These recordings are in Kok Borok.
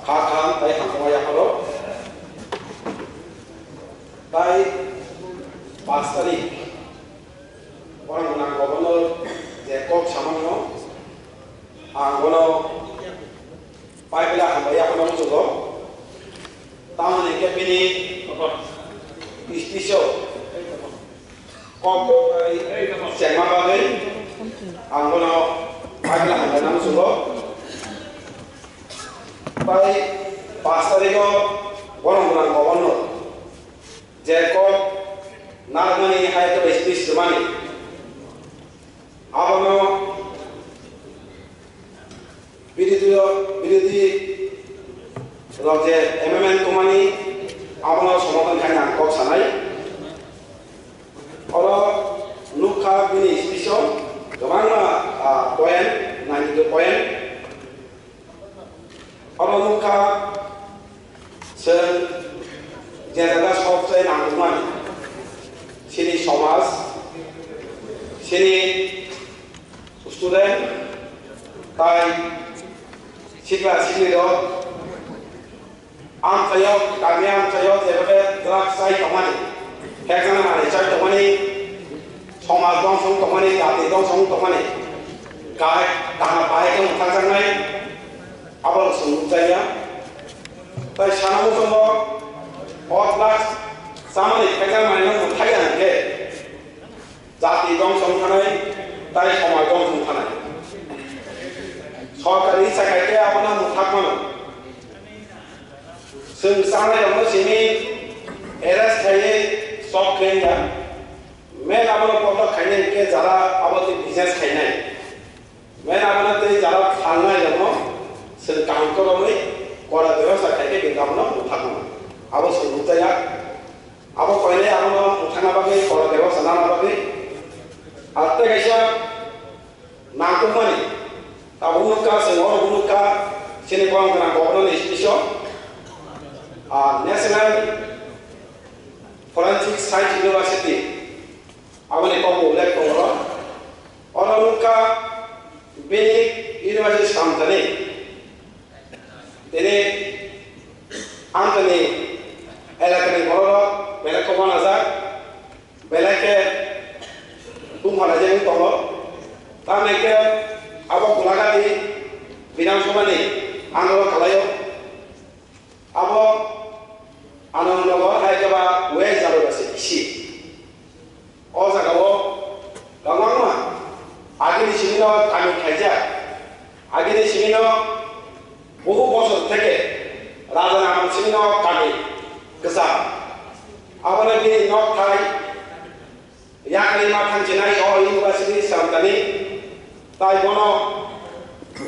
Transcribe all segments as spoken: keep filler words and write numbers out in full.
Kha kha tei hamkha yapharo. Tai pash tarik borok gwnang governor je kok samano ang bono paibela hambai yaphano muchungo. Tamoni khe bini speech o kok bai chengma bagwi ang bono paibela hambai nang muchungo. Tai pash tarikh o borok gwnang governor je kok narwkmani hai khe speech rwmani abono birodhi birodhi rok je amendment tongmani abono somothon khaina ang kok sanai. Oro nukha bini speech o kwbangma ah, point, ninety two point. Oro nukha chwng je jaga sok se nangkukmani chini somaj, chini student tai sikla sikli rok amchaio, kami amchaio jebebe drugs chai tongmani, hekjana manwi chai tongmani, somaj dongsong tongmani, jati dongsong tongmani, kahai kaham bahai khe mwthangjaknai. Abo chwng nukjakya. Tai sana muchungo o drugs chamani khaijak manwino mwthai ya hwnkhe jati dongsong thanai tai somaj dongsong thanai. Sorkari icha khai khe abono mwthak mano. Chwng chanai rokno simi arrest khaiwi sok khlaiya. Men abono kotor khainai hwnkhe jara abo tei business khainai. Men abono tei jara phalnai rokno chwng kaham kwrwngwi kora bebosta khaikhe bini abono mwthakmano. Abo chwng nukjaya. Abo koinai abono mwthakna bagwi kora bebosta nana bagwi. Ar tei kaisa nangkukmani tabuk nukha, chwng oro nukha, chini borok gwnang governor ni speech o, ah, National Forensic Science University, aboni kokbo ullekh tongo. Oro nukha bini university samtani tini amtani elakani bororok belai kok uanajak, belai khe tungphana jeng tongo. Tamni khe abo Golagati Bidhan Sabha ni andolon kalaio. Abo Anandnagar hai khe ba West Jalogasi bisi. O jaga o kwbangma agini simi no kami khaijak. Agini simi no bohu bosor theke raja ni amol simi no kami kwcham. Abono bini nok thai yakarwi ma thangchinai o university samtani tai bono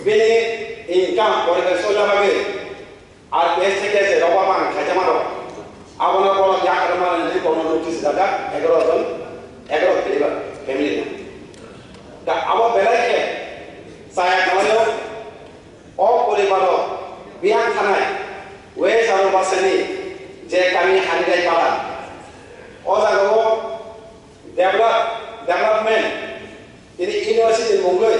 bini income poribar soila bagwi R P S theke je roba bang khaijama rok. Abono borok yakarwi mani hinwi bono notice rijak egaroh jon, egaroh poribar family no. Da abo belai khe chaya kalaio o poribaro biyang thanai West Jalogasi ni je kami Harirai Para. O jaga o develop, development tini university mungwi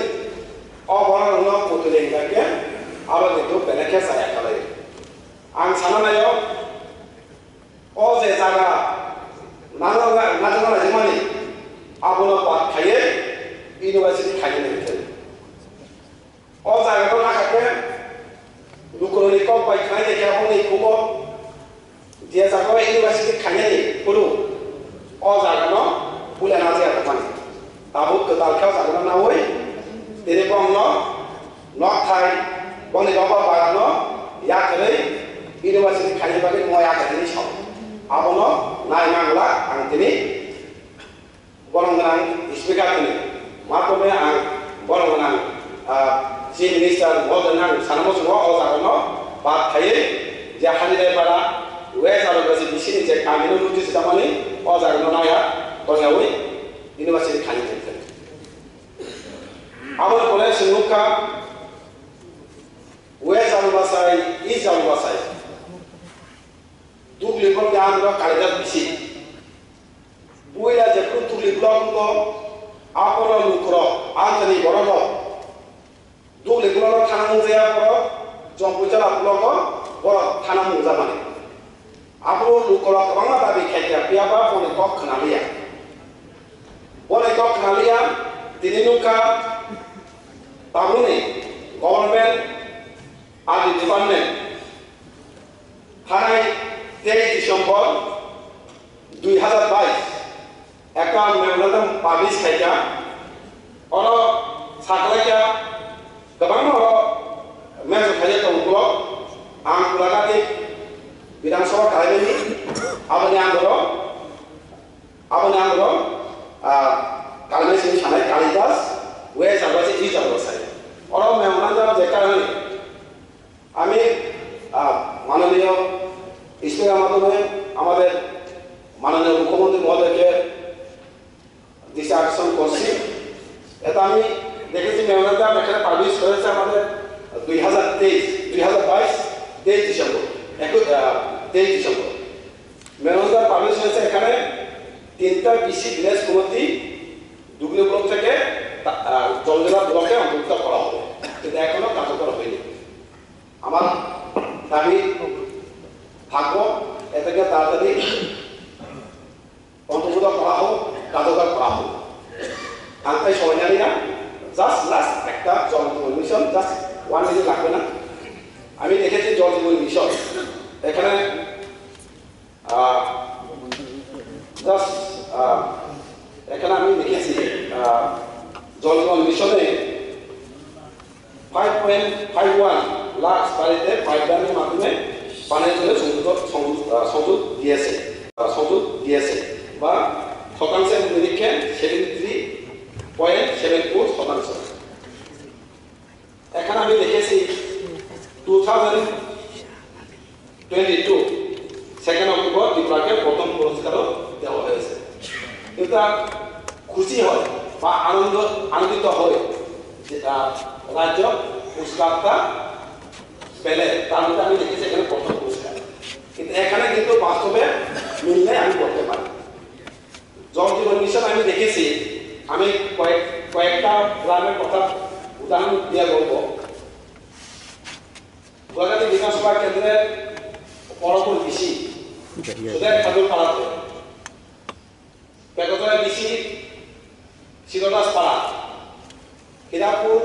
o borok rokno putuli hingkha khe abo kintu belai khe chaya khalai. Ang sana naio o je jaga nana nana nana jemani abono pat khaiwi university khainani hingkhe. O jaga no nakha khe lukurokni kok bai khnai khe aboni kubo je jaga o university khainani phuru o jaga no puila na jaya tongmani. Tabuk kwtal khe o jaga no nawi tini bongno nok thai bongni roba bagan no yakarwi university khainani bagwi mo yakarwi hinwi sao. Abono nai mangla ang tini. Borok gwnang speaker tini. Ma tongmani ang borok gwnang, ah, chief minister, borok gwnang sana muchungo o jaga no bat khaiwi je Harirai Para West Jalogasi bisi ni je kami no notice rijak mani o jaga no naya tongyawi university khainani hingkhe. Aboni pore chwng nukha West Jalogasi, East Jalogasi. Dugli borok ni andro kalaijak bisi. Buila jephuru Dugli block wngkho, aphuru lukurok, Anthony borok rok. Dugli block no thangmung jaya borok, Jompuijala block o, Borok thana mungjakmani. Abo lukorok kwbangma dabi khaikha, phiyaba boni kok khwnaliya. Boni kok khwnaliya, tini nukha tabukni government R D department thanai tei December dui hazar bais ekta memorandum publish khaikha, oro sakhlaikha kwbangma oro mention khaijak tongo ulo, ang Pulagati Bidhan Sabha kalaimani, aboni ang oro, aboni ang oro, ah, kalaimani simi sanai Kalidas, West Jabrasi, East Jabrasi. Oro memorandum je karani, আমি, আহ, মাননীয় স্পিকার মাধ্যমে আমাদের মাননীয় মুখ্যমন্ত্রী মহোদয়কে দৃষ্টি আকর্ষণ করছি। এটা আমি দেখেছি, মেমোরান্ডাম এখানে পাবলিশ হয়েছে আমাদের দুই হাজার তেইশ, দুই হাজার বাইশ, তেইশ ডিসেম্বর, একুশ, আহ, তেইশ ডিসেম্বর। মেমোরান্ডাম পাবলিশ হয়েছে এখানে তিনটা বিসি ভিলেজ কমিটি দুগনি ব্লক থেকে তা-, আহ, জলজলা ব্লকে অন্তর্ভুক্ত করা হবে, কিন্তু এখনো কার্যকর হয়নি। আমার দাবি থাকবো, এটাকে তাড়াতাড়ি অন্তর্ভুক্ত করা হোক, কার্যকর করা হোক। আমি তাই সময় জানি না, জাস্ট লাস্ট একটা জল জীবন মিশন, জাস্ট ওয়ান মিনিট লাগবে না। আমি দেখেছি জল জীবন মিশন, এখানে আহ, জাস্ট, আহ, এখানে আমি লিখেছি, আহ, জল জীবন মিশনে five point five one lakh বাড়িতে পাইপলাইনের মাধ্যমে পানীয় জলের সংযোগ, সংযোগ, আহ, সংযোগ দিয়েছে, আহ, সংযোগ দিয়েছে বা শতাংশের নিরিখে seventy three point seven four শতাংশ। এখানে আমি লিখেছি two thousand twenty two second October ত্রিপুরাকে প্রথম পুরস্কারও দেওয়া হয়েছে। কিন্তু তার খুশি হয় বা আনন্দ, আনন্দিত হয় যে, আহ, রাজ্য পুরস্কারটা পেলে, তার মধ্যে আমি লিখেছি এখানে প্রথম পুরস্কার। কিন্তু এখানে কিন্তু বাস্তবে মিল নেই, আমি বলতে পারি। জল জীবন মিশন আমি দেখেছি, আমি কয়েক, কয়েকটা গ্রামের কথা উদাহরণ দিয়ে বলবো। গোলাঘাটি বিধানসভা কেন্দ্রের পরপুর বিসি সুদেব ঠাকুর পাড়াতে, পেটতলা বিসি শিবদাস পাড়া, হীরাপুর,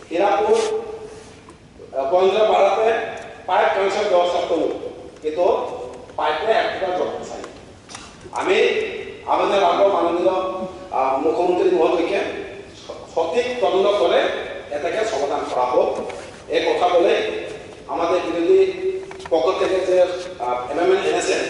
হীরাপুর, আহ, বন্দ্রা পাড়াতে পাইপ কানেকশন ব্যবস্থা করুন, কিন্তু পাইপে একটা জল পৌঁছায়। আমি আবেদন রাখবো মাননীয়, আহ, মুখ্যমন্ত্রী মহোদয়কে স-, সঠিক তদন্ত করে এটাকে সমাধান করা হোক। এই কথা বলে আমাদের বিরোধী পক্ষ থেকে যে, আহ, অ্যামেন্ডমেন্ট এনেছেন,